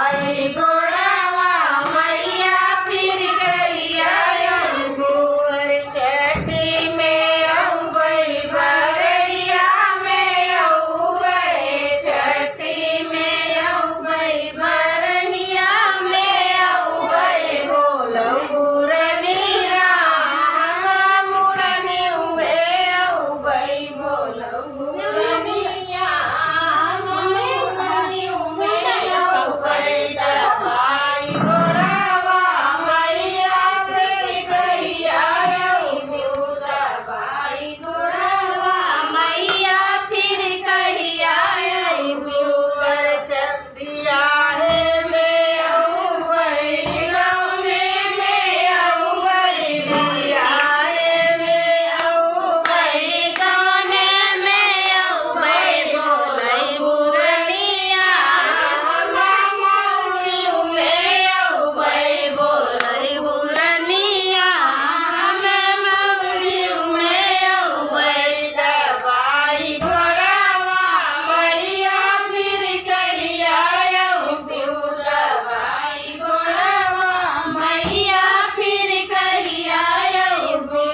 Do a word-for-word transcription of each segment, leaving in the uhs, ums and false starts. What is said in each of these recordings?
आई गोड़वा मैया फिर कहिया अउबू, अरे छठी में अउबई, बरहिया में अउबई, छठी में अउबई, बरहिया में अउबई, बोलउबू रनिया, हम मुरनिउ में अउबई, बोलउबू रनिया, हम मुरनिउ में अउबई, दबाई गोड़वा मैया फिर कहिया अउबू, दबाई गोड़वा मैया फिर कहिया अउबू, अरे बियाहे में अउबई, गउने में अउबई, बियाहे में अउबई, गउने में अउबई, बोलउबू रनिया, हम मउरिउ में अउबई, बोलउबू रनिया, हम मउरिउ में अउबई, दबाई गोड़वा मैया फिर कहिया अउबू, दबाई गोड़वा मैया फिर कहिया अउबू,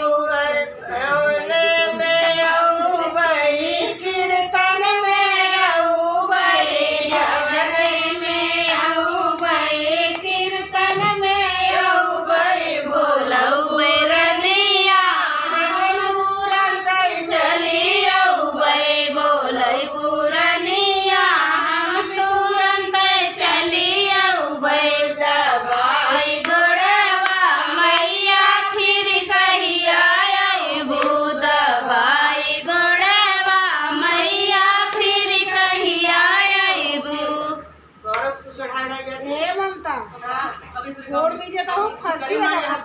गउने में अउबई, कीर्तन में अउबई, भजन में अउबई, कीर्तन में अउबई, बोलउबू रनिया, हम तुरंत चली अउबई, बोलउबू रनिया, हम तुरंत चली अउबई, दबाई गोड़वा मैया फिर कहिया अउबू, दबाई गोड़वा मैया फिर कहिया अउबू। ए ममता, गोड़ में जे तो फंसी है ना।